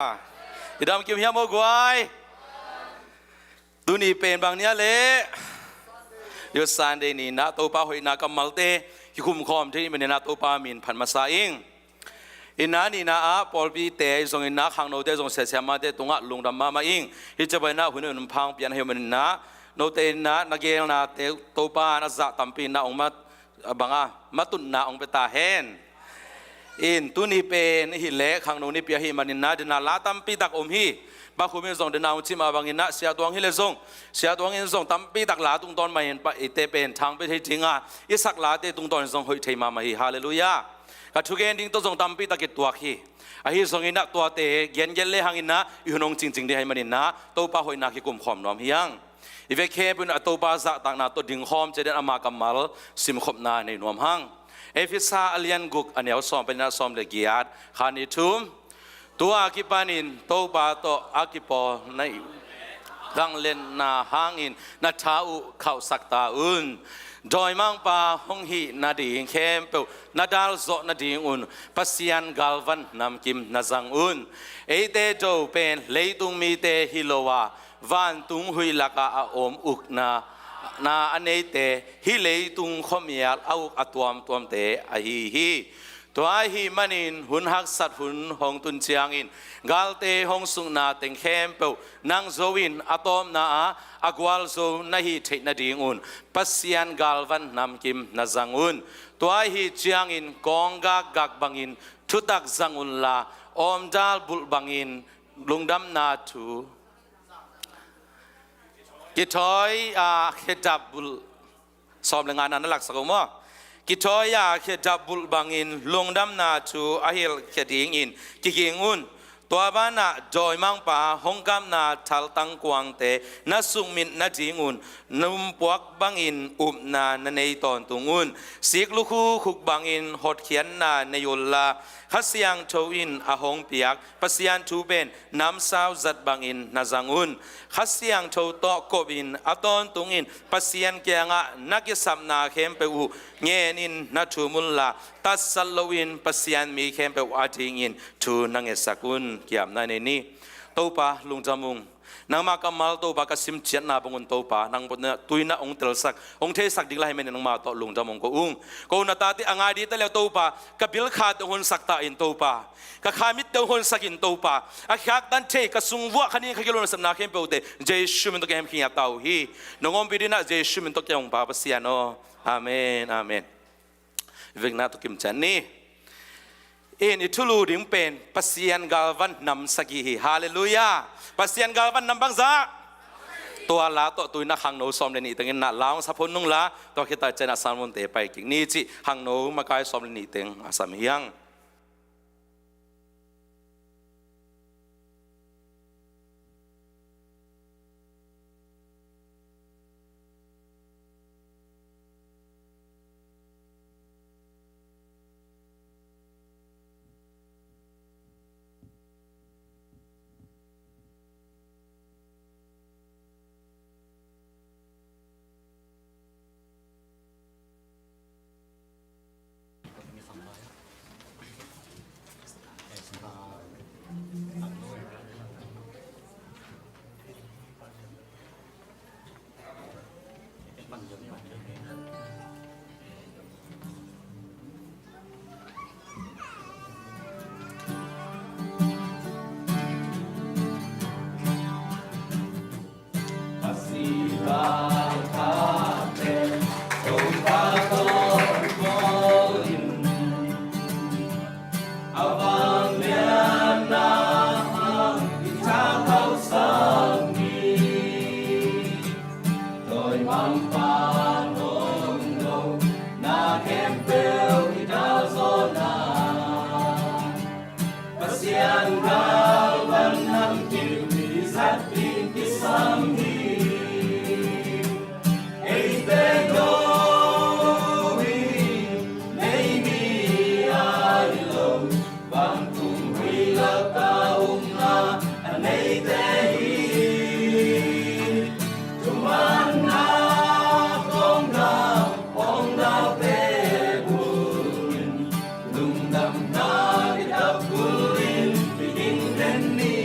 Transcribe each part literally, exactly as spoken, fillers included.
I dam kim hiam aw guai? Tuni pen bang ni a leh? Youth Sunday ni-in ah Topa hoihna kammalte kikumkhawm thei ahih manin ah Topa min phat masa ing. Inah nihna ah pawlpite zong inah khangnote zong siasia mate tungah lungdam mahmah ing. Hih ciang bang inah hun hun phang pian ahih manin ah note inah na geelnate Topa na zah tampi inah hong mat banga matutna hong pia ta hen. In tuni pen ahih leh khangno nipi ahih manin ah dena la tampi tak om hi. Bakhum in zong dena hong cih mah bangin ah Sia Tuang hi leh zong, Sia Tuang in zong tampi tak la tungtawn mah in pa ite pen thang pia thei ding a, i sak late tungtawn in zong hoih thei mahmah hi. Halleluiah. Ka thugen ding tawh zong tampi tak kituak hi. Ahi zongin ah tuate gengen le hangin ah i hun hong cingcing ding ahih manin ah Topa hoihna kikumkhawm nuam hi hang. I vek khempeuh in ah Topa zahtakna tawh dingkhawm ciat in ama kammal simkhopna nei nuam hang. Efesa a lian guk a neu sawm panin ah sawm le giat. Khat, nih, thum. Tua kipanin Topa tawh a kipawl na i vangliatna hangin na tha uh khauhsak ta un. Dawimangpa hong hih nading khempeuh na dalzawh nadingun Pasian galvan namkim na zang un. Eite do pen leitung mite hi lo a, vantung huih lakah a om ukna na a neite, hih leitung khuamial a uk a tuamtuamte ahi hi. Tua ahih manin hun haksat hun hong tun ciangin galte hong sukna teng khempeuh nang zo in a tawpna ah a gualzo na hih theih nadingun Pasian galvan namkim na zang un. Tua ahih ciangin kawnggak gak bangin thutak zang unla, awmdal bulh bangin lungdamna thu kithawi a khedap bulh, sawm le ngana na laksak uh maw? Kithawi a khedap bulh bangin lungdamna thu a hilhkhia dingin kiging un. Tua banah dawimangpa hong kapna thaltang kuangte na sukmit nadingun numpuak bangin upna na nei tawntung un. Sik lukhukhuk bangin hotkhiatna nei unla, Kha Siangtho in a hong piak Pasian thu pen namsau zat bangin na zang un. Kha Siangtho tawh kopin a tawntungin Pasian kiangah na kisapna khempeuh uh ngenin na thum unla, tatsat loin Pasian mi khempeuh adingin thu na ngetsak un. Ki-apna nei ni. Topa lungdam ung. Nangmah kammal Topa ka sim ciatna bangun Topa nang tui-in ah hong telsak, hong theisak ding lai hi manin nangmah tawh lungdam hong ko ung. Ko na tate a ngai ding ta le uh Topa, ka bilkhate hong honsak ta in Topa, ka kha mitte hong honsak in Topa, a khaktan thei ka sung vuah kha ning kha gil lo nasepna khempeuhte Jesu min tawh ka hemkhia ta uh hi. Nong ompih ding ah Jesu min tawh ka hong pia Pasian aw. Amen, amen. Vekna tawh kimciat ni. In i thulu ding pen Pasian galvan nam sagih hi. Halleluiah. Pasian galvan nam bangzah? Tua la tawh tui-in ah khangno sawm le nih teng in ah la hong sap hun nung la, tua khit tak ciangin ah sermon-te pai kik ni cih khangno makai sawm le nih teng a sam hi hang. Pasian galvan namkim i zat ding kisam hi. Eite do hi, nei mi a hi lo, vantung huih lak a umna a neite hi. Thumanna kong dau, kong daute bul in, lungdamna i dap bul in, i ding den ni.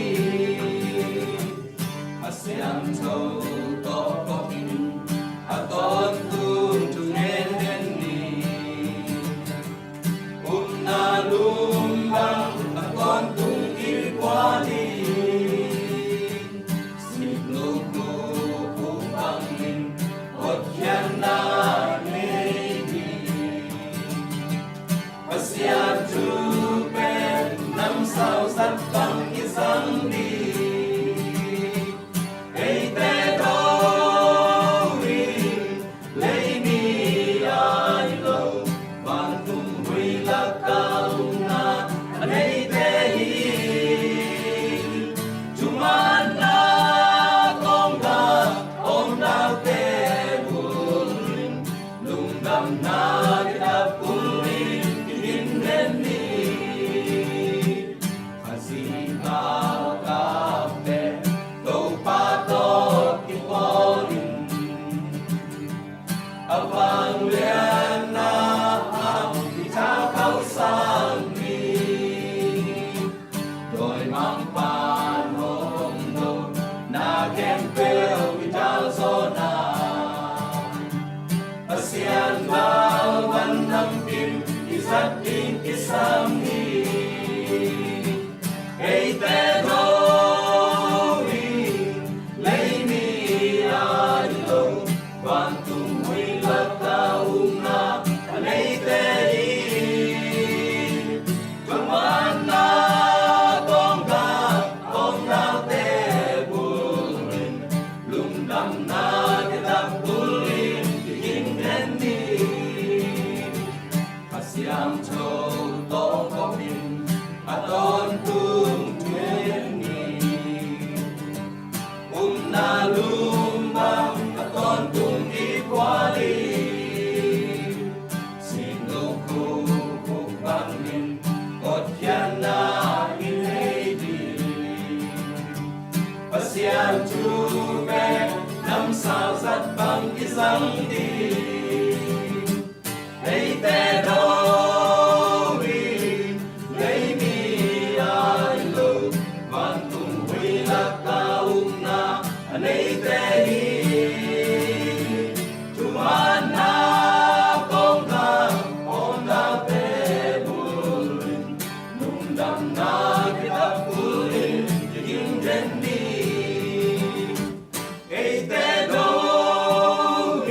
Sik lukhu bangin hotkhiatna nei hi. Pasian thu pen namsau zat bang i zang ding. Eite do in, leimi a hi lo, vantung huih laka umna a neite hi. Thumanna kongkak omdaute bul in, lungdamna kitap bul in kiging den ni. A zi galkapte Topa tawh kipawl in, a vangliatna hang kithakhauh sam ni. Dawimangpa'n hong dotna khempeuh kidalzawhna, Pasian galvan namkim i zat ding kisam hi. Eite do in, leimi a hi lo, vantung huih laka umna a neite hi. Thumanna kongkak omdaute bul in, lungdamna kitap bul in kiging den ni. A siangtho tawh kop in a tawntung thugen ni. Upna lum bang a tawntung i khual hi. Sik lukhu bangin hotkhiatna i nei ding. Pasian thu pen namsau zat bang i zang ding. Eite do in, leimi a hi lo, vantung huih laka umna a neite hi. Thumanna kongkak omdaute bul in, lungdamna kitap bul in kiging den ni. Eite do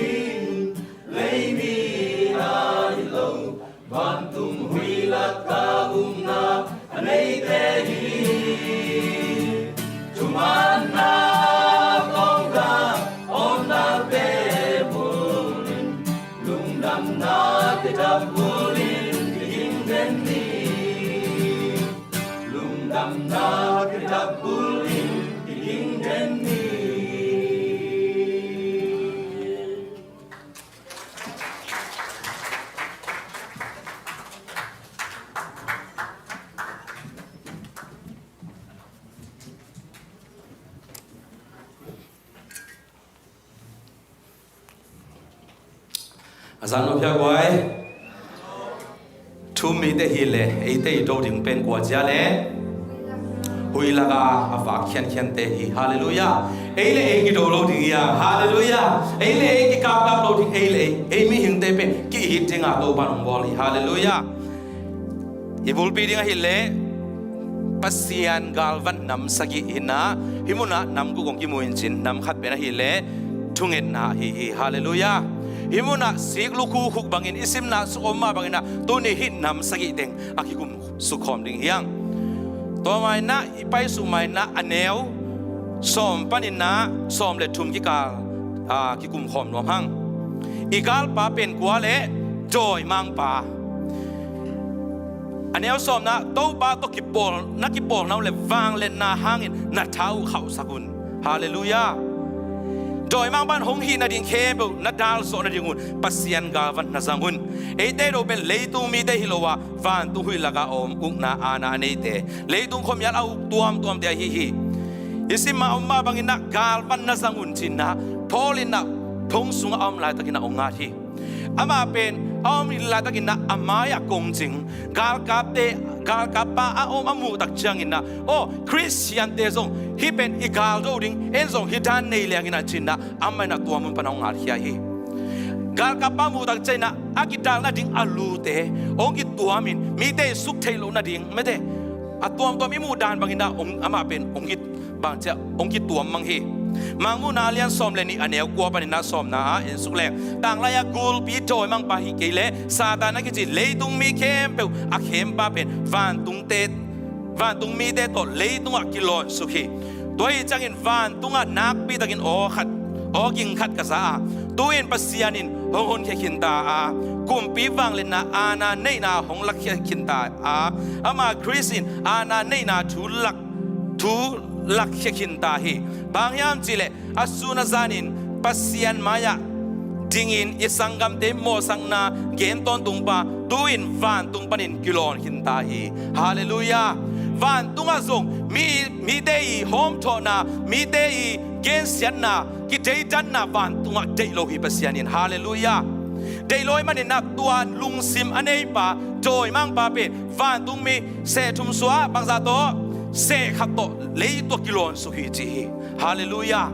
in, leimi a hi lo, vantung huih laka umna a neite hi. Thumanna kongkak omdaute bul in, lungdamna kitap bul in kiging den ni. Lungdamna kitap bul in kiging den ni. A zan nop hiak guai. Thu-um mite hi le, eite i do ding pen kua ci a le? Huih laka a vak khiankhiante hi. Halleluiah. Ei le ei kido lo ding hi a. Halleluiah. Ei le ei kikapkap lo ding, ei le ei, ei mihingte pen ki-it dinga Topa'n hong bawl hi. Halleluiah. I bulpi ding ahih leh Pasian galvan nam sagih hi-in ah, hih munah nam guk hong kimu in cin, nam khat pen ahih leh thungetna ahi hi. Halleluiah. Hih munah sik lukhu khuk bangin i simna sung om mah bangin ah tuni hih nam sagih teng a kikum suk khawm ding hi hang. Tua ma-in ah i paisuk ma-in ah a neu sawm panin ah sawm le thum kikal, aa, kikum khawm nuam hang. I galpa pen kua le? Dawimangpa. A neu sawmna, Topa tawh kipawl, na kipawlna uh le vangliatna hangin na tha uh khauhsak un. Halleluiah. Dawimangpa'n hong hih nading khempeuh na dalzawh nadingun Pasian galvan na zang un. Eite do pen leitung mite hi lo a, vantung huih laka a om, ukna aana a neite, leitung khuamial a uk tuamtuamte ahi hi. I sim mah a om mah bangin ah galvan na zang un cin ah, Paul in ah thong sungah a om laitakin ah hong ngat hi. Amah pen a om laitakin ah a mai-ah kongcing, galkapte, galkappa a om a muh tak ciangin ah, aw, Khristiante zong hih pen i gal do ding, en zong hih dan nei liangin ah cin ah, amah in ah tua mun pan hong ngatkhia hi. Galkappa muh tak ciangin ah a kidal nading a lute hong kituamin, mite i suk theih loh nading, mite a tuamtuam i muh dan bangin ah hong, amah pen hong ki, bangci a hong kituam mang hi. Mangmuhna a lian sawm le nih a neu kua panin ah sawmna ah en suk leng, tanglai-a gulpi dawimangpa hi kei leh Satan a kici leitung mi khempeuh a khempa pen vantungte, vantung mite tawh leitungah kilawn suk hi. Tua hi ciangin vantungah nakpi takin aw khat, aw ging khat ka za a, tu-in Pasian in hong honkhia khinta a, kumpi vangliatna aana neihna hong lakkhia khinta a, amah Khrist in aana neihna thu lak, thu lakkhia khinta hi. Bang hiam cihleh a sun a zanin Pasian mai-ah dingin i sanggamte mawhsakna gen tawntungpa tu-in vantung panin kilawn khinta hi. Halleluiah. Vantungah zong mi, mite i hawmthawhna, mite i gensiatna, kideidanna vantungah deih lo hi Pasian in. Halleluiah. Deih lo ahih manin ah tua lungsim a neipa, dawimangpa pen vantung mi seh thum suah bangzah tawh, seh khat tawh leitung ah kilawn suk hi ci hi. Halleluiah.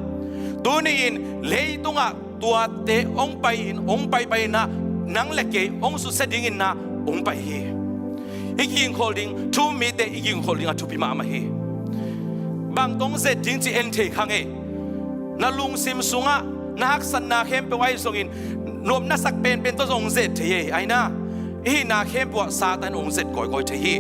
Tuni-in leitungah tuate hong pai in, hong paipai in ah nang le kei hong susia dingin ah hong pai hi. I gingkholh ding, thu-um mite i gingkholh ding a thupi mahmah hi. Bang tawh hong zet ding cih en thei kha ngei. Na lungsim sungah na haksatna khempeuh ahi zongin, nuam na sak penpen tawh zong hong zet thei hi. Aina, i hihna khempeuh ah Satan hong zet kawikawi thei hi.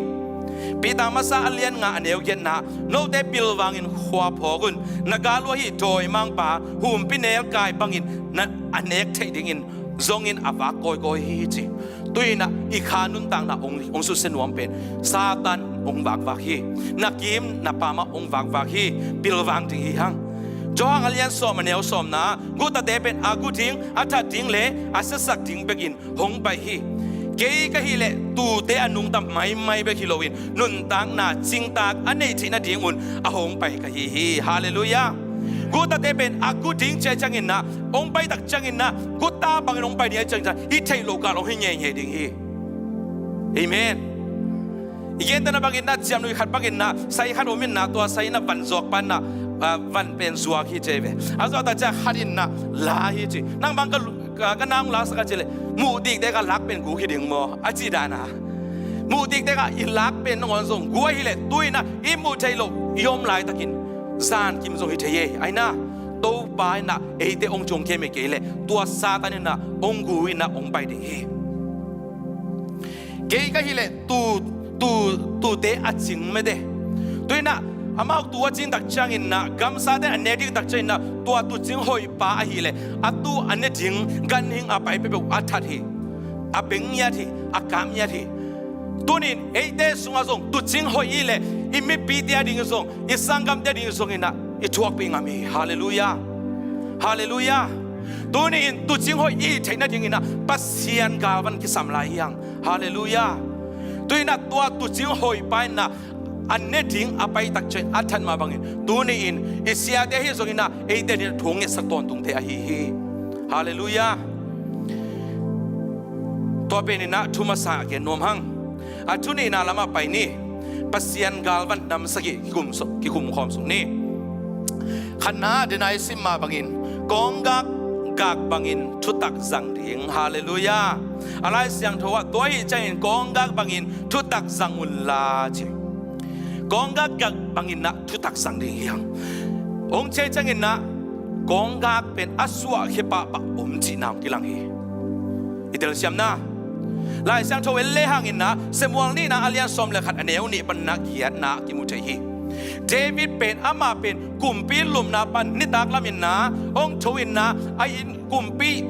Peter masa a lian nga a neu giatna, note pilvangin khua phawk un, na gal uh ahi dawimangpa humpinelkai bangin na a nek theih dingin zongin a vak kawikawi hi ci. Tu-in ah i kha nuntakna hong, hong susia nuam pen Satan hong vakvak hi. Na kim na pamah hong vakvak hi. Pilvang ding hi hang. Johan a lian sawm a neu sawmna, gutate pen a gu ding, a that ding le a siasak ding bekin hong pai hi. Kei ka hih leh tuute a nungta maimai bek hi loin nuntakna cingtak a neih theih nadingun a hong pai ka hi hi. Halleluiah. Gutate pen a gu ding ci ahih ciangin ah, hong pai tak ciangin ah, guta bangin hong pai ding ahih ciangin ah, i theih loh kal hong hi ngeingei ding hi. Amen. I gentehna bangin ah, ciamnuih khat bangin ah, sai khat om in ah, tua sai in ah van zuak pan ah, ah, van pen zuak hi ci hi ve. A zuak tak ciang khat in ah la hi ci. Nang bang ka, ka, ka nang laksak a cih leh, muh diktek a lak pen guk hi ding maw, a cih dan a. Muh diktek a i lak pen nangawn zong guk ahih leh, tu-in ah i muh theih loh i om laitakin zankim zong hi thei hi. Aina, Topa in ah eite hong ciong khem hi kei leh, tua Satan in ah hong gu in ah hong pai ding hi. Kei ka hih leh tu, tu, tuute a cing mete. Tu-in ah amau tu a cing tak ciangin ah, gamsate a nek ding tak ciangin ah, tua tuucing hoihpa ahih leh a tu a ne ding ganhing a pai peuhpeuh a that hi. A beng ngiat hi. A kap ngiat hi. Tuni-in eite sungah zong tuucing hoih i hih leh, i mipite a dingin zong, i sanggamte a dingin zongin ah i thuakpih ngam hi. Halleluiah. Halleluiah. Tuni-in tuucing hoih i hih theih nadingin ah Pasian galvan kisam lai hi hang. Halleluiah. Tu-in ah tua tuucing hoihpa in ah a ne ding a pai tak ciang a that mah bangin, tuni-in i siate ahi zongin ah eite in ah thu ngetsak tawntungte ahi hi. Halleluiah. Tua penin ah thu masa gen nuam hang. A thu nihna lamah pai ni. Pasian galvan nam sagih kikum so-, kikum khawm suk ni. Khatna, denai sim mah bangin, kawnggak gak bangin thutak zang ding. Halleluiah. A Lai Siangtho ah tua ahih ciangin kawnggak bangin thutak zang unla ci. Kawnggak gak bangin ah thutak zang ding hi hang. Hong ci ahih ciangin ah kawnggak pen a suahkhia pahpah om cihna hong kilang hi. I telsiamna, Lai Siangtho en lehangin ah, Samuel nihna a lian sawm le khat a neu nih panin ah giatna kimu thei hi. David pen, amah pen kumpi lupna pan nitak lamin ah hong tho in ah, a inn, kumpi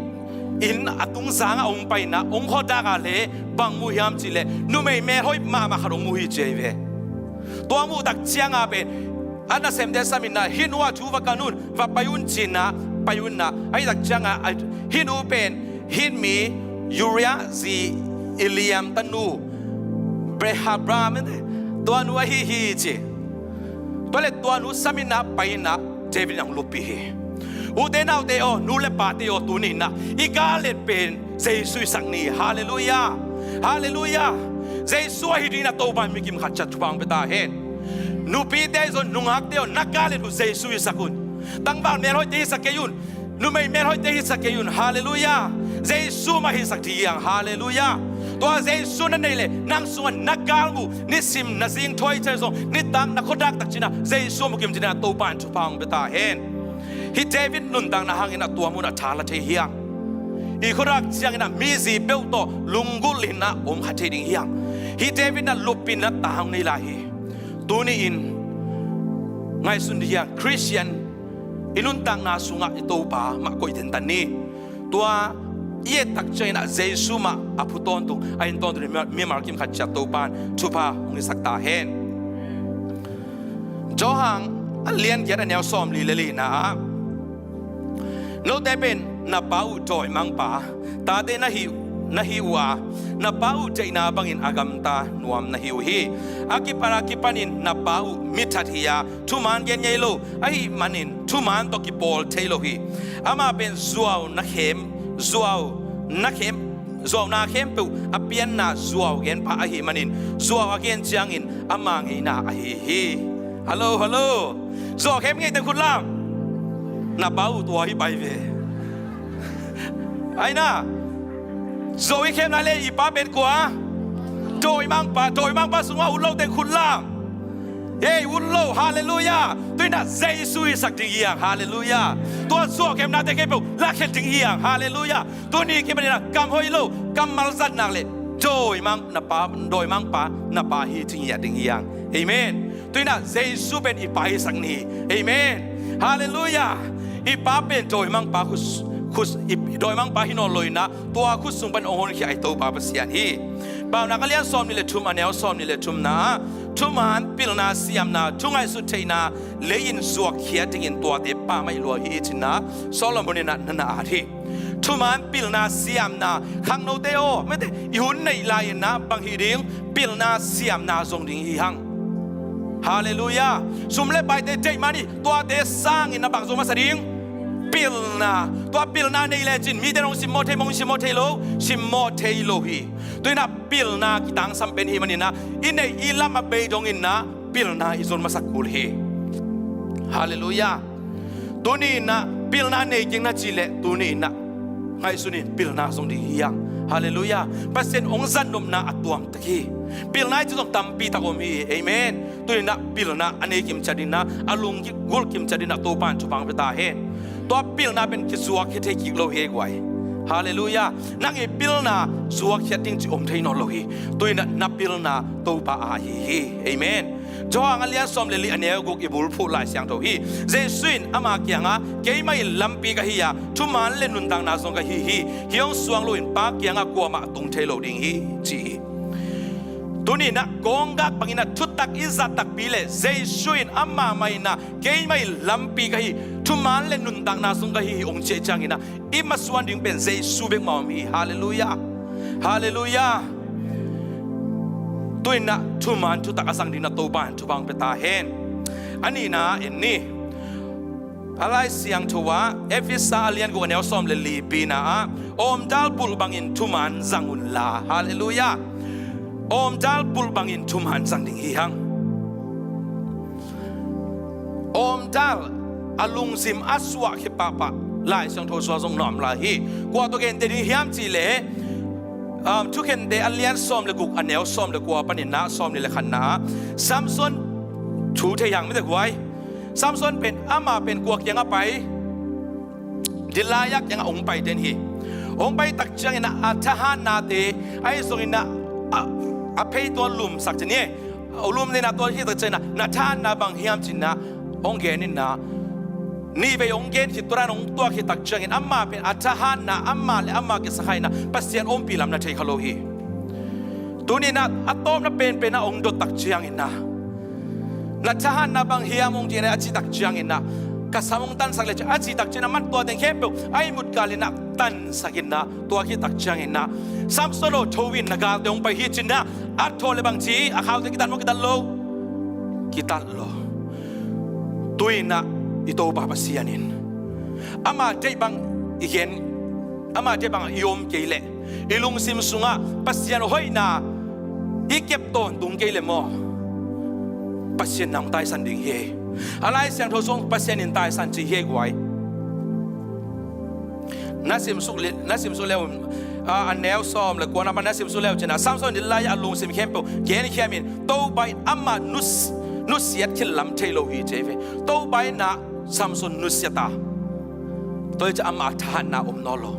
inn a tungzangah hong pai in ah, hong khawltak a leh bang mu hiam cih leh, numei melhoih mahmah khat hong mu hi ci hi ve. Tua muh tak ciangah pen a nasemte samin ah, hih nu ah thu va kan un, va pai un ci-in ah pai un ah, ahih tak ciangah, a, hih nu pen Hit mi Uriah zi Eliam tanu Bathsheba, tua nu ahi hi ci. Tua leh tua nu samin ah pai in ah David in ah hong luppih hi. Ute naute aw, nu le pate aw, tuni in ah i gallet pen Jesu hi sak ni. Halleluiah. Halleluiah. Jesu ahi dingin ah Topa in mi kimkhat ciat thupha hong pia ta hen. Nupite ahi zong, nungakte aw, na gallet uh Jesu hi sak un. Tangval melhoihte hi sak kei un. Numei melhoihte hi sak kei un. Halleluiah. Jesu mah hi sak ding hi hang. Halleluiah. Tua Jesu na neih leh nang sungah na galmuh, nisim na zingthuai ciang zong, nitak na khuadak tak ciangin ah Jesu mu kimciat dingin ah Topa in thupha hong pia ta hen. Hih David nuntakna hangin ah tua munah tha la thei hi hang. I khuadak ciangin ah mi zi peuh tawh lunggulh in ah om kha thei ding hi hang. Hih David in ah lupina ta hong nei lai hi. Tuni-in ngaihsun dih hi hang, Khristian i nuntakna sungah i Topa mah koih tentan ni. Tua i et tak ciangin ah Jesu mah a phu tawntung, a en tawntung ding mimal kim khat ciat Topa in thupha hong hisak ta hen. Johan a lian giat a neu sawmli le lina ah, note pen na pa uh dawimangpa tate na hi, na hi uh a, na pa uh deihna bangin a gamta nuam na hi uh hi. A kipan a kipanin na pa uh mithat hi a, thuman gen ngei lo ahih manin thuman tawh kipawl thei lo hi. Amah pen zuau na khem, zuau na khem, zuauna khempeuh a pianna zuau genpa ahih manin zuau a gen ciangin ama ngeina ahi hi. Hallo, hallo. Zuau khem ngei teng khut lam. Na pa uh tua hi pai ve. Aina. Zuau i khem lai le i pa pen kua? Dawimangpa, dawimangpa sungah ut lo teng khut lam. Ei, ut lo, halleluiah. Tuinah Jesu i sak ding hi hang, halleluiah. Tua zuau khemnate khempeuh lakhia ding hi hang, halleluiah. Tuni kimaninah kam hoih lo, kammal zatnak le dawimang na pa, dawimangpa na pa hi ding hi hang. Amen. Tuinah Jesu pen i pa hi sak ni. Amen. Halleluiah. I pa pen dawimangpa khut, khut, i dawimangpa hi nawn lo inah tua khut sung pan hong honkhia i Topa Pasian hi. Paunak a lian sawmni le thum a neu sawmni le thumna ah, thuman, pilna, siamna, thu ngaihsut theihna lei-in zuakkhiat dingin tuate pammaih lua hi, cinah Solomon inah na na at hi. Thuman, pilna, siamna, khangnote aw, mete i hun neih lai-inah bang hi ding? Pilna, siamna zong ding hi hang. Halleluiah. Sum le paite deih mah ni, tuate sangin na bang zong masa ding? Pilna. Tua pilna nei lecin mite nong simmawh thei, mong simmawh thei lo, simmawh thei lo hi. Tuinah pilna kitangsam pen hi maninah i neih i lam a bei donginah pilna i zon masak kul hi. Halleluiah. Tuni inah pilna nei keng na cih leh tuni inah ngaihsun in, pilna zong ding hi hang. Halleluiah. Pasian hong zat nopna a tuamtak hi. Pilna i cih zong tampi tak om hi. Amen. Tuni inah pilna a nei kimciat inah, a lunggulh kimciat inah Topa in thupha hong pia ta hen. Tua pilna pen kizuakkhia thei kik lo hi ei guai. Halleluiah. Nang i pilna zuakkhiat ding cih om thei nawn lo hi. Tuni inah na pilna Topa a hi hi. Amen. Johan a lian sawm le li a neu guk i bulphuh Lai Siangtho hi. Jesu in ama kiangah, keimah in lampi ka hi a, thuman le nuntakna zong ka hi hi. Hih hong suang loin Pa kiangah kuamah tung thei lo ding hi, ci hi. Tuni inah kawnggak bangin a thutak i zat takpi le Jesu in ama mah inah keimah in lampi ka hi, thuman le nuntakna zong ka hi hi hong cih ciangin ah i masuan ding pen Jesu bek mah om hi. Halleluiah. Halleluiah. Tu inah thuman thutak a zang dingin ah Topa in thupha hong pia ta hen. A nihna en ni. A Lai Siangtho ah Efesa a lian guk a neu sawm le li bina ah, awmdal bulh bangin thuman zang unla. Halleluiah. Awmdal bulh bangin thuman zang ding hi hang. Awmdal a lungsim a suahkhia pahpah Lai Siangtho sungah zong na om lai hi. Kua tawh gente ding hiam cih leh, um, Thukhente a lian sawm le guk a neu sawm le kua panin ah sawm nih le khatna ah Samson thu thei hang, mite guai. Samson pen, amah pen kua kiangah pai? Delilah kiangah hong pai den hi. Hong pai tak ciangin ah a thahatnate ahi zongin ah a, a phei tuan lumsak ci ni. A lum ni na tuan hi tak ciangin ah na thahatna bang hiam ci-in ah hong gen in ah, nihvei hong gen khit, tua dan hong tuak khit tak ciangin amah pen a thahatna, amah le amah kisakhaina Pasian ompih lam na thei kha lo hi. Tuni inah a tawpna penpen ah hong dot tak ciangin ah, na thahatna bang hiam hong ci-in ah a cih tak ciangin ah, ka sam hong tansak le ci a cih tak ciangin ah, man tua teng khempeuh a ihmut kalin ah tansak in ah, tua khit tak ciangin ah, Samson aw, tho in, na galte hong pai hi ci-in ah a thawh le bang ci, a khaute kitat maw, kitat lo? Kitat lo. Tu inah i Topa Pasian in ama deih bang i gen, ama deih bang i om kei leh, i lungsim sungah Pasian hoihna i kep tawntung kei leh maw, Pasian in hong taisan ding hi. A Lai Siangtho sung Pasian in taisan ci hi guai. Na simsuk le, na simsuk le, um, a, a neu sawm le kuana pan a simsuk leu cin ah, Samson in lai a lungsim khempeuh genkhia in, Topa in amah nus-, nusiat khin lam thei lo hi ci hi ve. Topa in ah Samson nusiat a, tua hi ciang amah thahatna om nawn lo.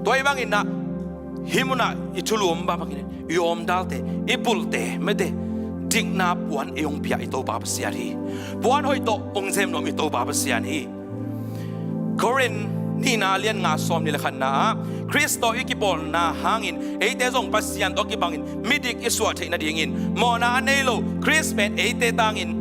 Tua hi bangin ah hih munah i thulu om bang bangin i awmdalte, i bulhte, mete, dikna puan ei hong pia i Topa Pasian hi. Puan hoih tawh hong zem nuam i Topa Pasian hi. Korin nihna lian nga sawm nih le khatna ah, Khrist tawh i kipawlna hangin eite zong Pasian tawh kibangin midik i suah theih nadingin mawhna a nei lo Khrist pen eite tangin,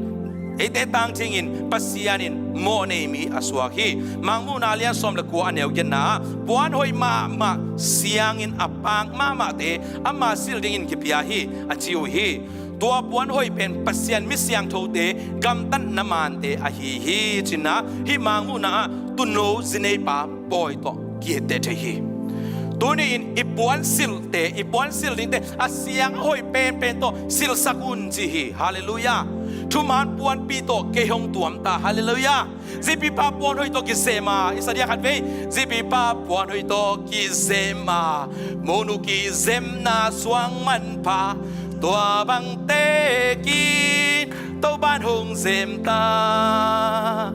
eite tang dingin Pasian in mawh nei mi a suak hi. Mangmuhna lian sawm le kua a neu giatna ah, puan hoih mahmah siangin a paak mahmahte ama silh dingin kipia hi, a ci uh hi. Tua puan hoih pen Pasian mi siangthote gamtatna mante ahi hi, ci-in ah hih Mangmuhna ah tuuno zineipa pawi tawh kihitteh thei hi. Tuni-in i puan silhte, i puan silh dingte a siang a hoih penpen tawh silhsak un ci hi. Halleluiah. Thuman puanpi tawh kei hong tuam ta. Halleluiah. Zipipa puan hoih tawh kizem a, i sa diak khat vei. Zipipa puan hoih tawh kizem a, monu kizemna suang manpha, tua bangte kin Topan hong zem ta.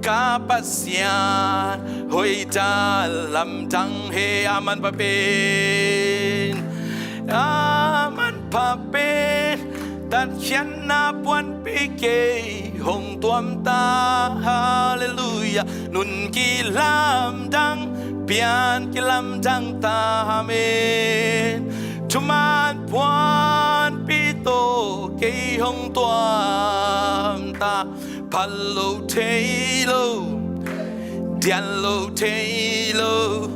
Ka Pasian hoih ta, lamdang he a manpha pen, a manpha pen, tatkhiatna puanpi kei hong tuam ta. Halleluiah. Nun kilamdang, pian kilamdang ta. Amen. Thuman puanpi tawh kei hong tuam ta. Phal lo thei lo, dian lo thei lo,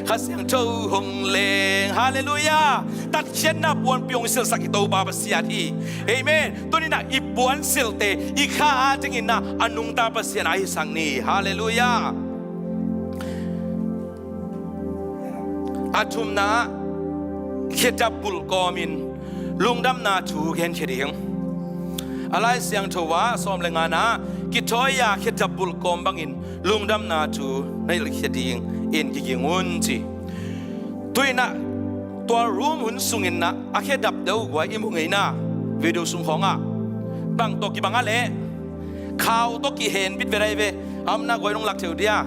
Kha Siangtho hong leng. Halleluiah. Tatkhiatna puanpi hong silhsak i Topa Pasian hi. Amen. Tuni-in ah i puan silhte i kha a dingin ah a nungta Pasian a hisak ni. Halleluiah. A thumna ah khedap bulh kawmin lungdamna thu genkhia ding. A Lai Siangtho ah sawm le ngana ah, kithawi-a khedap bulh kawm bangin lungdamna thu na hilhkhia dingin kiging un ci. Tu-in ah tua room hun sungin ah a khedap deuh guai i mu ngei na, video sung khawngah bang tawh kibang a leh khau tawh kihen bit ve lai ve. Amna guai nong lak theu dia.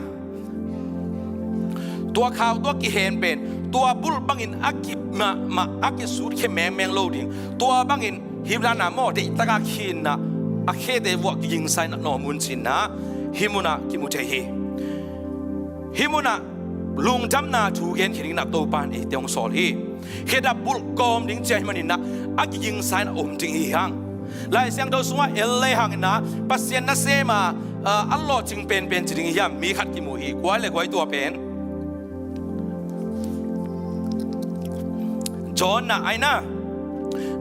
Tua khau tawh kihen pen tua bulh bangin a ki mahmah, a kisutkhia mengmeng lo ding. Tua bangin hih lana maw, deihtakah khin ah a khete vuah kigingsa in ah nawm un ci-in ah hih munah kimu thei hi. Hih munah lungdamna thu genkhia dingin ah Topa in eite hong sawl hi. Khedap bulh kawm ding ci ahih manin ah a kigingsa in ah om ding i hi hang. Lai Siangtho sungah en le hangin ah Pasian nasem a, a, a lawhcing penpen ci ding i hiam? Mi khat kimu hi. Kua le kua hi tua pen? Jonah ahi na.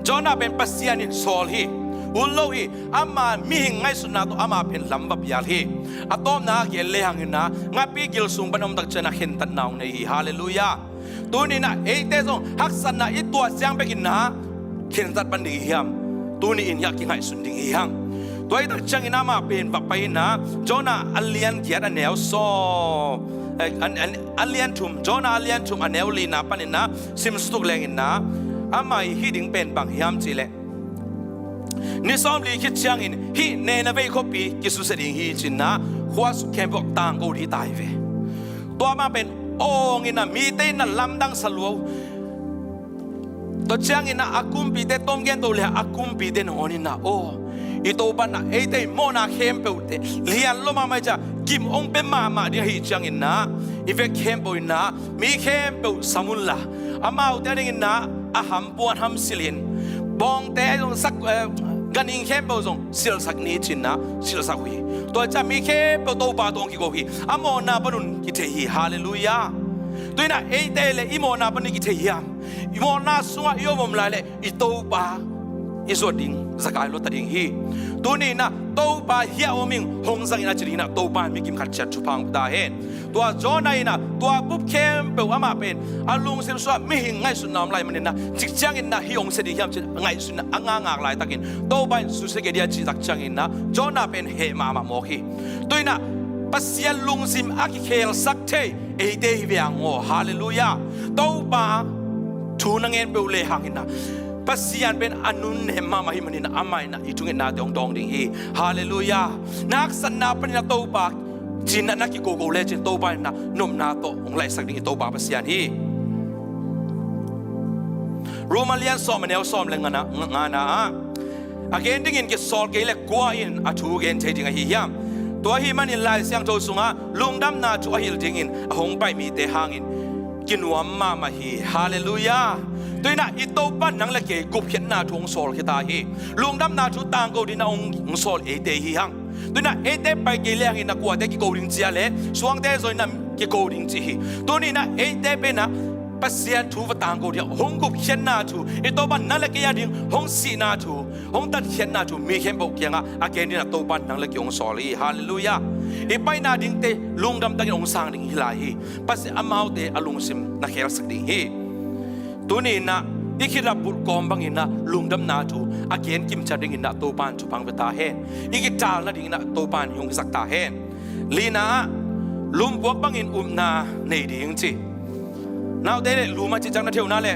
Jonah pen Pasian in sawl hi. Ut lo hi. Ama mihing ngaihsutna tawh ama pen lam va pial hi. A tawpna ah gen le hangin ah ngapi gil sung pan om tak ciang ah khentatna hong nei hi. Halleluiah. Tuni-in ah eite zong haksatna i tuah ciang bekin ah khentat pan ding i hiam? Tuni-in hiah kingaihsun ding i hi hang. Tua hi tak ciangin amah pen va pai-in ah Jonah a lian giat a neu sawm, eh, a, a, a lian thum, Jonah a lian thum a neu lina panin ah simsuk lengin ah, amah i hih ding pen bang hiam cih leh, ni sawmli khit ciangin hih Nineveh khuapi kisusia ding hi ci-in ah khuasuk khempeuh tangko ding hi ta hi ve. Tua mah pen awngin ah mite in ah lamdang sa lua uh. Tua ciangin ah a kumpite, tawm gen to le a kumpite nangawn in ah, aw, i Topa in ah eite i mawhna khempeuhte lian lua mahmah hi ciang gim hong pia mahmah ding ahih ciangin ah i vek khempeuh in ah mi khempeuh sam unla, amaute a dingin ah a ham puan ham silhin, bawngte ahi zong sak, eh, ganhing khempeuh zong silhsak ni ci-in ah silhsak uh hi. Tua ciang mi khempeuh Topa tawh hong kigo hi. A mawhna panun kithei hi. Halleluiah. Tu-in ah eite le i mawhna panun kithei hiam? I mawhna sungah i om om lai leh i Topa i zuat ding zakai lua ta ding hi. Tuni-in ah Topa hiah om ing, hong zang in a ci dingin ah Topa in mi kimkhat ciat thupha hong pia ta hen. Tua Jonah in ah tua bup khempeuh amah pen a lungsim sungah mihing ngaihsutna om lai manin ah, cik ciangin ah hih hong sia ding hiam ci-in ngaihsutna a ngakngak laitakin Topa in susia kei ding a cih tak ciangin ah Jonah pen heh mahmah mawk hi. Tu-in ah Pasian lungsim a kikhelsak thei eite hi ve ang aw. Halleluiah. Topa thu na ngen peuh le hang in ah, Pasian pen a nunnem mahmah hi manin ah, amah in ah i thungetnate hong dawng ding hi. Halleluiah. Na haksatna panin ah Topa ci-in ah na kiko ko lecin, Topa in ah nopna tawh hong laihsak ding i Topa Pasian hi. Roma lian sawm, a neu sawm le ngana, ngana ah, a gen dingin kisawl kei le kua in a thu gen thei ding ahi hiam? Tua ahih manin Lai Siangtho sungah lungdamna thu a hilh dingin a hong pai mite hangin kinuam mahmah hi. Halleluiah. Tu-in ah i Topa in nang le kei gupkhiatna thu hong sawl khia ta hi. Lungdamna thu tangko dingin ah hong, hong sawl eite hi hang. Tu-in ah eite pai kei le hangin ah kuate kiko ding ci a le, suangte zong in ah kiko ding ci hi. Tuni-in ah eite pen ah Pasian thu va tangko ding ah hong gupkhiatna thu, i Topa in nang le kei a ding hong sihna thu, hong tatkhiatna thu mi khempeuh kiangah a gen dingin ah Topa in nang le kei hong sawl hi. Halleluiah. I paina dingte lungdam takin hong sang ding hi lai hi. Pasian amaute a lungsim na khelsak ding hi. Tuni-in ah i khit a bulh kawm bangin ah lungdamna thu a gen kimciat dingin ah Topa in thupha hong pia ta hen. I kital nadingin ah Topa in hong hisak ta hen. Lina ah, lumpuak bangin upna nei ding ci. Naute le lum a cih ciang na thei uh na le,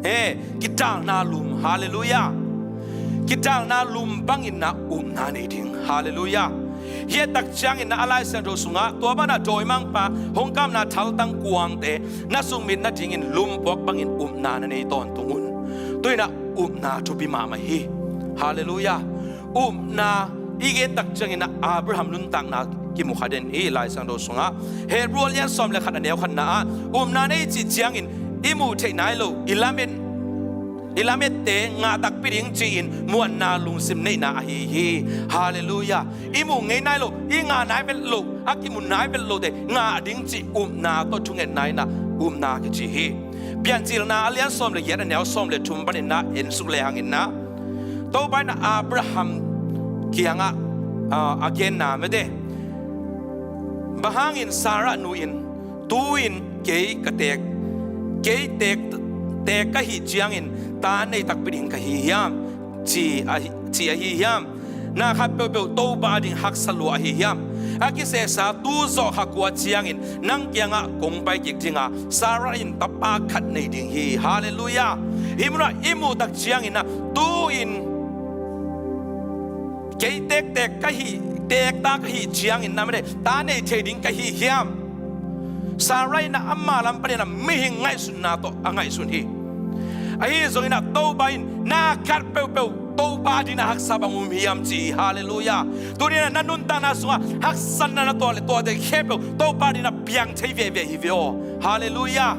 he, kitalna lum. Halleluiah. Kitalna lum bangin ah upna nei ding. Halleluiah. Hih a tak ciangin ah a Lai Siangtho sungah tua banah dawimangpa hong kamna thaltang kuangte na sungmit nadingin lumpuak bangin upna na nei tawntung un. Tu-in ah upna thupi mahmah hi. Halleluiah. Upna i gen tak ciangin ah Abraham nuntakna kimu kha den hi Lai Siangtho sungah. Hebru a lian sawm le khat, a neu khatna ah, upna na hih cih ciangin i muh theih nai lo, i lamet, i lamette ngah takpi ding ci-in muanna lungsim neihna ahi hi. Halleluiah. I muh ngei nai lo, i ngah nai vet lo, a kimu nai vet lote ngah ding cih upna tawh thungetna in ah upna kici hi. Piancilna a lian sawm le giat, a neu sawm le thum panin ah en suk le hangin ah, Topa in ah Abraham kiangah, ah, a genna mete. Bang hangin Sarah nu in, tu-in kei ka teek, kei teek, teek ka hih ciangin ta nei takpi ding ka hi hiam? Ci ahi, ci ahi hiam? Na khat peuhpeuh Topa ading haksa lua ahi hiam? A kisesa tu zawh kha kua ciangin nang kiangah kong pai kik ding a, Sarah in tapa khat nei ding hi. Halleluiah. Hih munah i muh tak ciangin ah, tu-in kei tektek ka hih, teekta ka hih ciangin na mete, ta nei thei ding ka hi hiam? Sarah in ah ama lam panin ah mihing ngaihsutna tawh a ngaihsun hi. Ahi zongin ah Topa in na khat peuhpeuh Topa adingin a haksa bang um hiam ci hi. Halleluiah. Tuni-in ah na nuntakna sungah haksatna na tuah le tuahte khempeuh Topa adingin a piang thei veve hi ve aw. Halleluiah.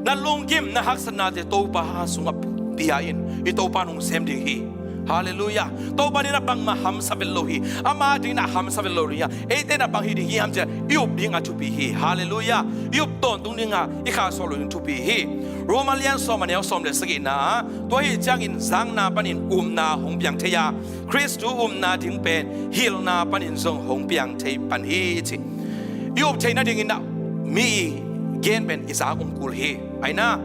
Na lunggim, na haksatnate Topa sungah pia in, i Topa in hong sem ding hi. Halleluiah. Topa adingin ah bangmah hamsa vet lo hi. Ama adingin ah hamsa vet lo ding hi a, eite in ah bang hi ding hiam ci-a i up ding a thupi hi. Halleluiah. I up tawntung ding a, i khahsuah loh ding thupi hi. Roma lian sawm, a neu sawm le sagihna ah, tua ahih ciangin zakna panin upna hong piang thei a, Khristu upna ding pen hilhna panin zong hong piang thei pan hi ci. I up theih nadingin ah mi i gen pen i zak um kul hi. Ahi na,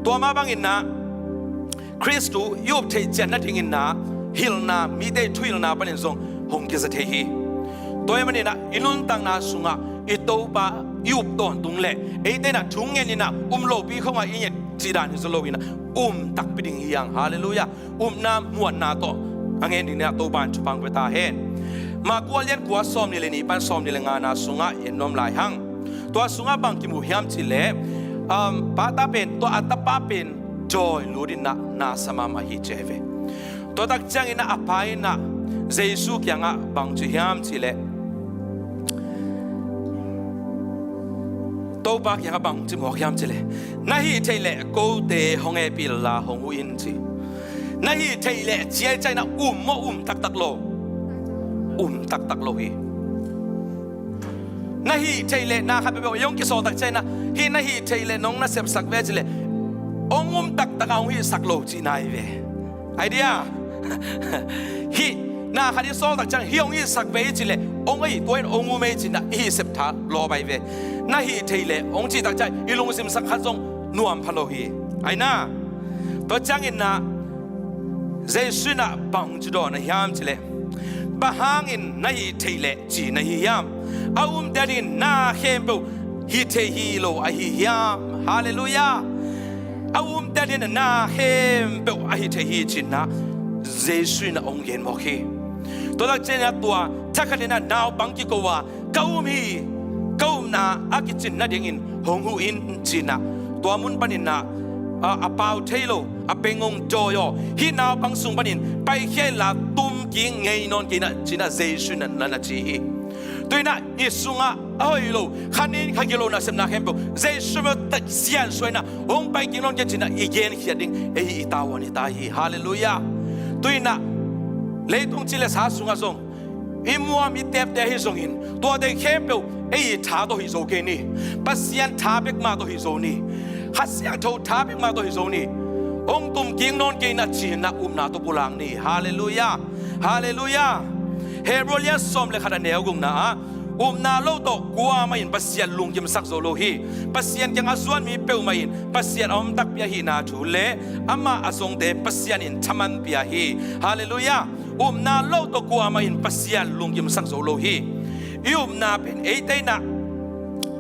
tua mah bangin ah Khristu i up theih ciat nadingin ah hilhna, mite thuhilhna panin zong hong kiza thei hi. Tua ahih manin ah i nuntakna sungah i Topa i up tawntung leh eite in ah thungen in ah um lopi khawngah i nget cih dan hi zaw loin ah um takpi ding hi hang. Halleluiah. Upna muanna tawh a ngen dingin ah Topa in thupha hong pia ta hen. Marku a lian kua, sawmnih le nih pan sawmnih le ngana sungah en nuam lai hang. Tua sungah bang kimu hiam cih leh, um, pa ta pen, tua a tapa pen dawi lut in ah na sa mahmah hi ci hi ve. Tua tak ciangin ah a pa in ah Jesu kiangah bang ci hiam cih leh, Topa kiangah bang ci mawk hiam cih leh, na hih theih leh kote hong hehpih inla hong huh in ci. Na hih theih leh ci ahih ciangin ah um maw, um taktak lo? Um taktak lo hi. Na hih theih leh, na khat peuhpeuh i hong kisawl tak ciangin ah, hih na hih theih leh nong na sepsak ve cih leh, hong um taktak a hong hihsak lo cihna hi ve. Ahi dia? Hih, na khat i sawl tak ciang hih hong hihsak ve i cih leh, hong, ei, tua in hong um ei ci-in ah i hih sep tha lawp ahi ve. Na hih theih leh hong cih tak ciang i lungsim sang khat zong nuam pha lo hi. Ahi na, tua ciangin ah Jesu in ah bang ci dawn a hiam cih leh, Bang hangin na hih theih leh ci na hi hiam? A umte adingin na khempeuh hih theih hi lo ahi hiam? Halleluiah. A umte adingin na khempeuh a hih theih hi cinah Jesu in a hong gen mawk hi. Tua lak cianginah tua thakhatinah naupang kiko a ka um hi, ka upna a kicin nadingin hong huh in cinah tua mun paninah a, a pau thei lo, a peng hong dawi aw, hih naupang sung panin paikhia inla tumkik ngei nawn kei inah cinah Jesu in na, na ci hi. Tuinah i sungah a hoih lo, khanin kha gilo nasepna khempeuh Jesu mah ta siansuainah hong paikik nawn kei cinah i genkhiat ding ei i tavuan i ta hi. Halleluiah. Tuinah leitung ci le sa sungah zong i muam i tepte ahi zongin tuate khempeuh ei i tha tawh hi zo kei ni. Pasian tha bekmah tawh hi zo ni. Kha Siangtho tha bekmah tawh hi zo ni. Hong tumkik nawn kei inah cinah upna tawh pulak ni. Halleluiah. Halleluiah. Hebrew lian sawm le khat a neu gukna ah upna lo tawh kuamah in Pasian lungkimsak zo lo hi. Pasian kiang a zuan mi peuhmah in Pasian a om takpi ahihna thu le amah a zongte Pasian in thaman pia hi. Halleluiah. Upna lo tawh kuamah in Pasian lungkimsak zo lo hi. I upna pen eite inah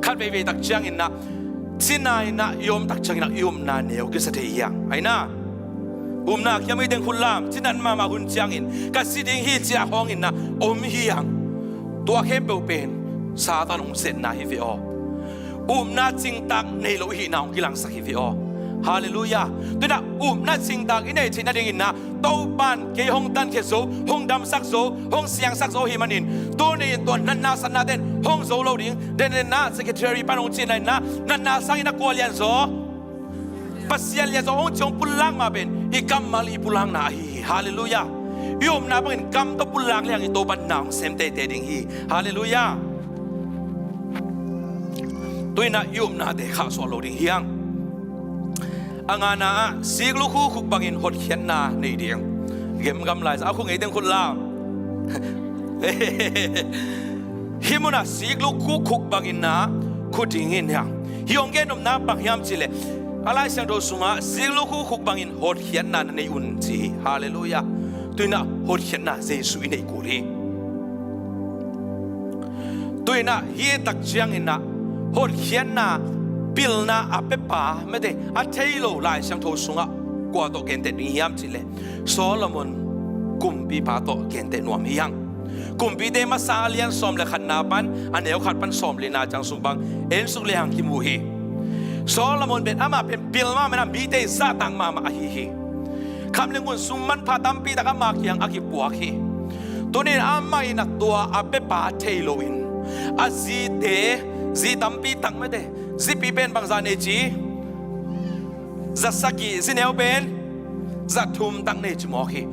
khat veivei tak cianginah cina inah i om tak cianginah i upna neu kisa thei hi hang. Aina upna kiam i teng khut lam, cinat mahmah hun ciangin ka si ding hi ci-a hawng inah om hi hang. Tua khempeuh pen Satan hong setna hi ve aw. Upna cingtak nei lo ihihna hong kilangsak hi ve aw. Halleluiah. Tuinah upna cingtak i neih theih nadinginah Topan kei hong tankhia zo, hong damsak zo, hong siangsak zo ahih manin tuni in tua natna satnate in hong zo lo ding. Dendenna secretary pan hong cihna inah natna sangin a kua lianzaw? Pasian lianzaw hong ci hong pulak mah pen i kammal i pulakna ahi hi. Halleluiah. I upna bangin kam tawh pulak lehang i Topan na hong sem teitei ding hi. Halleluiah. Tuinah i upnate khahsuah lo ding hi hang. A ngana ah siklukhu khuk bangin hotkhiatna nei ding. Gemgam lai sa a khuk ngei teng khut lam. Hih munah siklukhu khuk banginah khu ding in hiang. Hih hong gen nopna bang hiam cihleh a Lai Siangtho sungah siklukhu khuk bangin hotkhiatna na nei un ci hi. Halleluiah. Tuinah hotkhiatna Jesu i neih kul hi. Tuinah hih tak cianginah hotkhiatna pilna a pepa mete a thei lo Lai Siangtho sungah kua tawh genteh ding hiam cihleh Solomon kumpipa tawh genteh nuam hi hang. Kumpite masa a lian sawm le khatna pan a neu khat pan sawm lina ciang sung bang en suk lehang kimu hi. Solomon pen amah pen pil mahmah inah mite zahtak mahmah ahi hi. Kham le ngun sum manpha tampi tak ama kiang a kipuak hi. Tunin amah in a tua a pepa thei loin a zite, zi tampi tak mete, zipi pen bangzah nei ci? Za sagih, zi neu pen za thum tak nei ci mawk hi.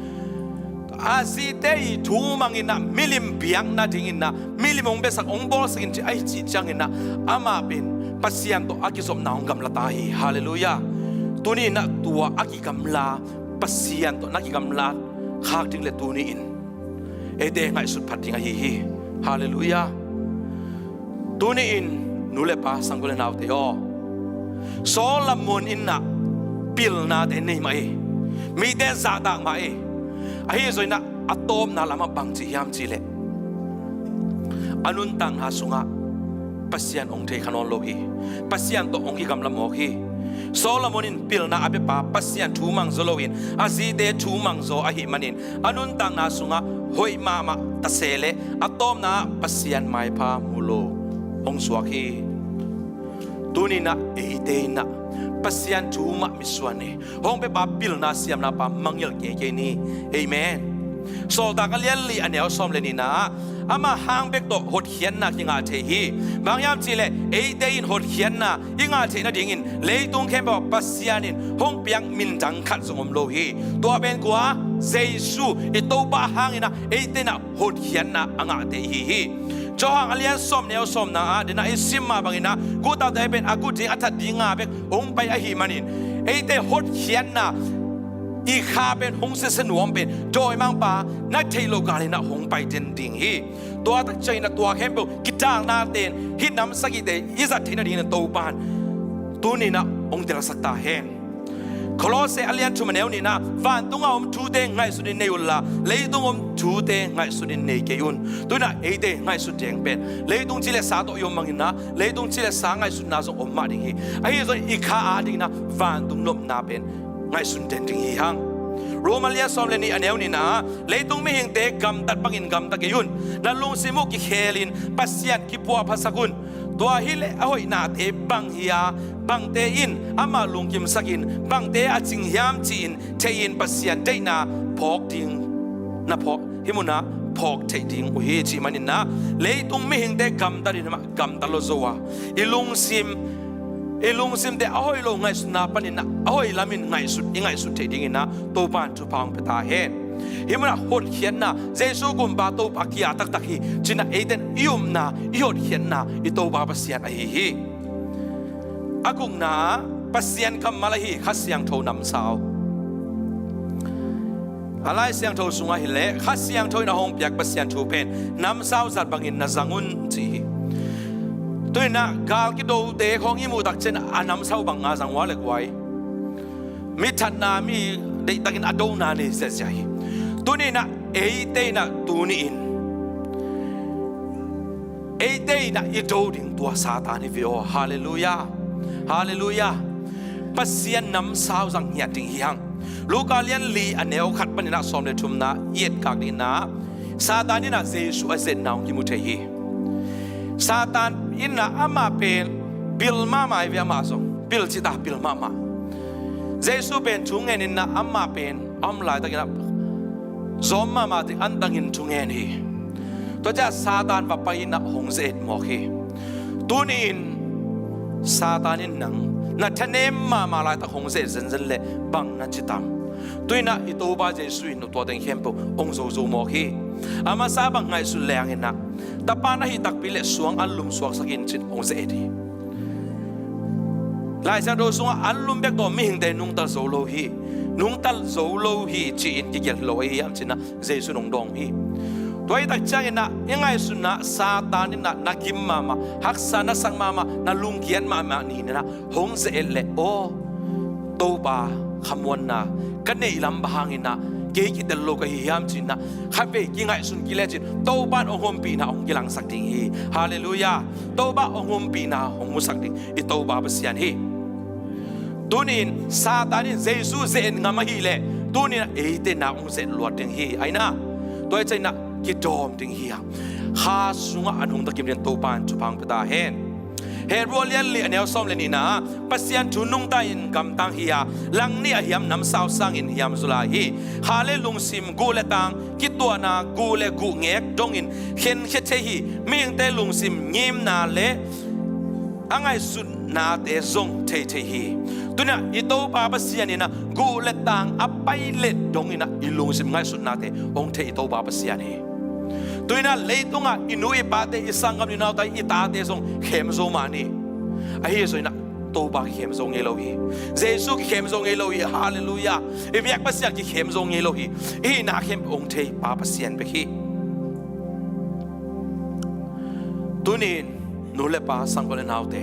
A zite i thu manginah milim biak nadinginah milim hong biasak hong bawlsak in ci ahi cih cianginah amah pen Pasian tawh a kizopna hong gamla ta hi. Halleluiah. Tuninah tua a kigamla Pasian tawh na kigamla khak ding le tuni in eite ngaihsut phat ding ahi hi. Halleluiah. Tuni in nu le pa sanggam le naute aw, Solomon innah pilnate nei mah hi. Mite zahtak mah hi. Ahi zongin a tawpna lamah bang ci hiam cihleh a nuntakna sungah Pasian hong thei kha nawn lo hi. Pasian tawh hong kigamla mawk hi. Solomon in pilna a pepa Pasian thu mangzaw loin a zite thu mangzaw ahih manin a nuntakna sungah hoih mahmah ta se leh a tawpna ah Pasian maipha mu lo hong suak hi. Tuninah eite innah Pasian thu mah mitsuan hi. Hong pepa pilna siamna pa mangngilh keikei ni. Amen. Sawltak a lian li a neu sawm le nihna ah ama hang bek tawh hotkhiatna kingah thei hi. Bang hiam cihleh eite in hotkhiatna i ngah theih nadingin leitung khempeuh ah Pasian in hong piak min dang khat zong om lo hi. Tua pen kua? Jesu i Topa hanginah eite innah hotkhiatna a ngah thei hi hi. Johan a lian sawm neu sawmna ah denah i sim mah banginah guhtaute pen a guh ding a that ding nga bek hong pai ahih manin eite hotkhiatna i kha pen hong sese nuam pen dawimangpa na theih loh galinah hong pai den ding hi. Tua tak cianginah tua khempeuh kidalnate in hih nam sagihte i zat theih nadingin Topa in tuninah hong delsak ta hen. Kolose a lian thum a neu nihna, vantung a om thute ngaihsutin nei unla, leitung om thute ngaihsutin nei kei un. Tuinah eite ngaihsut deng pen leitung ci le sa tawh i om manginah, leitung ci le sa ngaihsutna zong om mah ding hi. Ahi zong i kha a dinginah vantung nopna pen ngaihsun den ding hi hang. Roma lian sawm le nih a neu nihna, leitung mihingte gamtat bangin gamta kei un. Na lungsim uh kikhelin Pasian kipuahphasak un. Tua hileh a hoihnate bang hi a, bangte in amah lungkimsakin bangte a cing hiam ci-in theihin Pasian deihna phawk ding, na phawk, hih munah phawk theih ding uh hi cih maninah, leitung mihingte gamtatin amah gamta lo zo a, i lungsim, i lungsimte a hoih lo ngaihsutna paninah a hoih lamin ngaihsut, i ngaihsut theih dinginah Topa in thupha hong pia ta hen. Hih munah hotkhiatna, Jesu kumpa Topa kia taktak hi cinah eiten i upna, i hotkhiatna i Topa Pasian ahi hi. A gukna, Pasian kammal ahi Kha Siangtho namsau. A Lai Siangtho sungah hileh Kha Siangtho in a hong piak Pasian thu pen namsau zat bangin na zang un ci hi. Tuinah gal kidote khawng i muh takcian a namsau banga zang ua le guai. Mi thatna, mi deihtakin a dona nei ziazia hi. Tuninah eite inah tuni-in eite inah i do ding tua Satan hi ve aw. Halleluiah. Halleluiah. Pasian namsau zang ngiat ding hi hang. Luka lian li a neu khat paninah sawm le thumna i etkak dinginah Satan inah Jesu a zetna hong kimu thei hi. Satan inah amah pen pil mahmah hi ve, amah zong pil cita pil mahmah. Jesu pen thu ngeninah amah pen a om laitakinah zawm mahmah ding antangin thu ngen hi. Tua ciah Satan va pai inah hong ze-et mawk hi. Tuni-in Satan in nang na thanem mahmah laitak hong ze-et zenzen leh bang na ci tam? Tuinah i Topa Jesu in tua teng khempeuh hong zozo mawk hi. A masa bang ngaihsut lenginah tapa na hih takpi le suang an lum suaksak in cin hong ze-et hi. Lai Siangtho sungah an lum bek tawh mihingte nungta zo lo hi. Nungta zo lo hi ci-in kigelh lo ahi hiam cinah Jesu in hong dawng hi. Tua hi tak cianginah i ngaihsutna Satan inah na gim mahmah, haksa na sak mahmah, na lungkiat mahmah ni-inah hong ze-et leh aw, Topa khamuanna ka neih lam bang hanginah kei kitel lo ka hi hiam cinah khatvei kingaihsun kilecin Topa in hong ompihna hong kilangsak ding hi. Halleluiah. Topa hong ompihna hong musak ding i Topa Pasian hi. Tunin Satan in Jesu ze-et ngam ahileh tunin eite nak hong ze-et luat ding hi. Aina tua i cainah kidawm ding hi a, kha sungah a nungta kim ding Topa in thupha hong pia ta hen. Hebru a lian li a neu sawm le nihna ah Pasian thu nungta in gamtang hi a, langnih a hiam namsau sangin hiam zu lai hi. Kha le lungsim, guh le tang, kituahna, guh le guhngek dongin khenkhia thei hi. Mihingte lungsim ngimna le a ngaihsutnate zong thei thei hi. Tuinah i Topa Pasian inah guh le tang a pailet donginah i lungsim ngaihsutnate hong thei i Topa Pasian hi. Tuinah leitungah i nu i pate, i sanggam i naute, i tate zong khem zo mah ni. Ahi zongin ah Topa kikhem zo ngei lo hi. Jesu kikhem zo ngei lo hi. Halleluiah. I biak Pasian kikhem zo ngei lo hi. I hihna khempeuh hong thei Pa Pasian bek hi. Tunin nu le pa, sanggam le naute,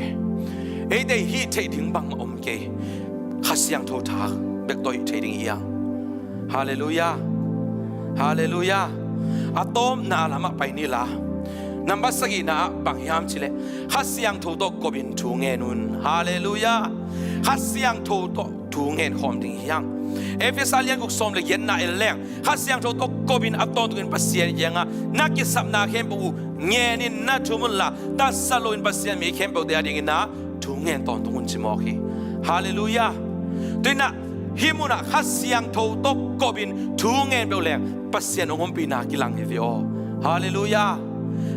eite hih theih ding bangmah om kei. Kha Siangtho tha bek tawh hih theih ding hi hang. Halleluiah. Halleluiah. A tawpna lamah pai ni la. Nambat sagihna ah bang hiam cileh Kha Siangtho tawh kopin thu ngen un. Halleluiah. Kha Siangtho tawh thu ngen khawm ding hi hang. Efesa lian guk sawm le giatna en leng Kha Siangtho tawh kopin a tawntungin Pasian kiangah na kisapna khempeuh uh ngenin na thum unla, taksa loin Pasian mi khempeuhte a dingin ah thu ngen tawntung un ci mawk hi. Halleluiah. Tuinah hih munah Kha Siangtho tawh kopin thu ngen peuh leng Pasian hong ompihna kilang hi ve aw. Halleluiah.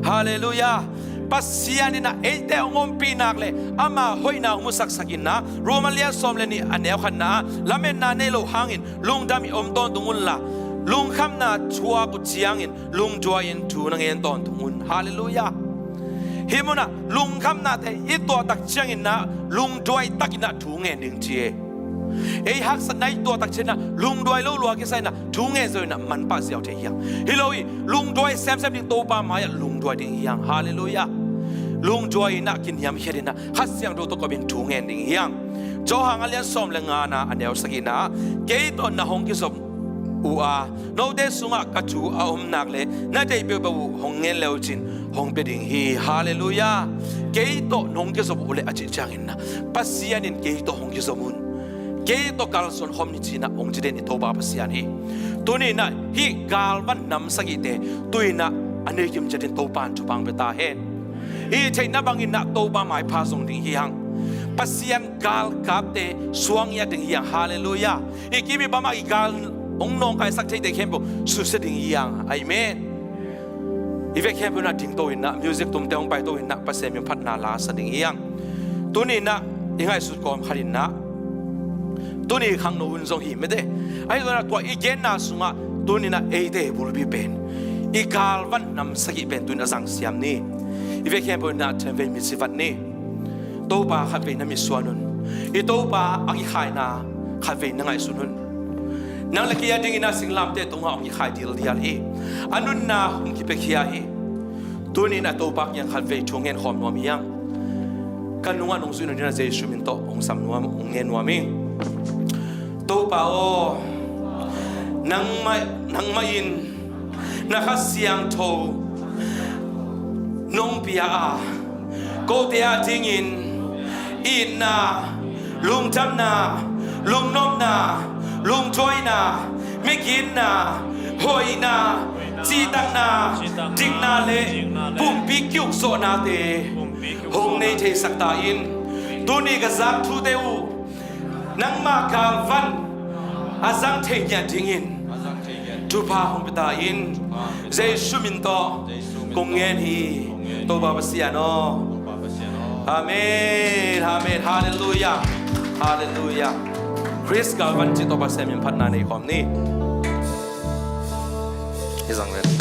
Halleluiah. Pasian inah eite hong ompih nak le ama hoihna hong musaksak inah Roma lian sawm le nih a neu khatna ah lametna nei lo hangin lungdam in om tawntung unla, lungkhamna thuak uh ciangin lungduai in thu na ngen tawntung un. Halleluiah. Hih munah lungkhamnate i tuahtak cianginah lungduai takinah thu ngen ding ci e. Ei haksatna i tuahtak cianginah lungduai lo lua kisa inah thu ngen zo inah manpah ziau thei hi hang. Hi lo hi, lungduai semsem ding Topa mai-ah lungduai ding hi hang. Halleluiah. Lungduai inah kiniamkhiat inah Kha Siangtho tawh kopin thu ngen ding hi hang. Johan a lian sawm le ngana a neu sagihna ah, kei tawh na hong kizom uh a, note sungah ka thu a om nak le na deih peuhpeuh uh hong ngen le uh cin hong pia ding hi. Halleluiah. Kei tawh na hong kizom uh le a cih ciangin na, Pasian in kei tawh hong kizom un, kei tawh kalsuan khawm ni ci-in ah hong ci den i Topa Pasian hi. Tuni-in ah hih galvan nam sagihte tu-in ah a nei kim ciatin Topa in thupha hong pia ta hen. I theihna bangin ah Topa maipha zong ding hi hang. Pasian galkapte suang ngiat ding hi hang. Halleluiah. I kim i pam ah i gal hong nawngkaisak theite khempeuh susia ding hi hang. Amen. I vek khempeuh in ah dingto in ah, music tumte hong paito in ah, Pasian min phatna la sa ding hi hang. Tuni-in ah i ngaihsut kawm khat in ah, tuni khangno hun zong hi mete. Ahi zongin ah tua i genna sungah tuni-in ah eite bulpi pen, i galvan nam sagih pen tu-in a zang siam ni. I vek khempeuh in ah themvei mit sivat ni. Topa khatvei na mit suan un. I Topa a kikhaina khatvei na ngaihsun un. Nang le kei a dingin ah singlamteh tungah hong kikhai dildial hi. A nunna hong kipiakhia hi. Tuni-in ah Topa kiang khatvei thu ngen khawm nuam hi hang. Ka nungah nong zuih nung dingin ah Jesu min tawh hong sam nuam, hong ngen nuam hi. Topa aw, nangmah, nangmah in na Kha Siangtho nong pia a, kote a dingin itna, lungdamna, lungnopna, lungduaina, migitna, hoihna, cihtakna, dikna le pumpi kiukzawhnate hong nei theisak ta in. Tuni ka zak thute uh nangma galvan a zang thei ngiat dingin thupha hong pia ta in. Jesu min tawh kong ngen hi, Topa Pasian aw. Amen, amen. Halleluiah, halleluiah. Khrist galvan cih tawh Pasian min phatna nei khawm ni. I zang ven.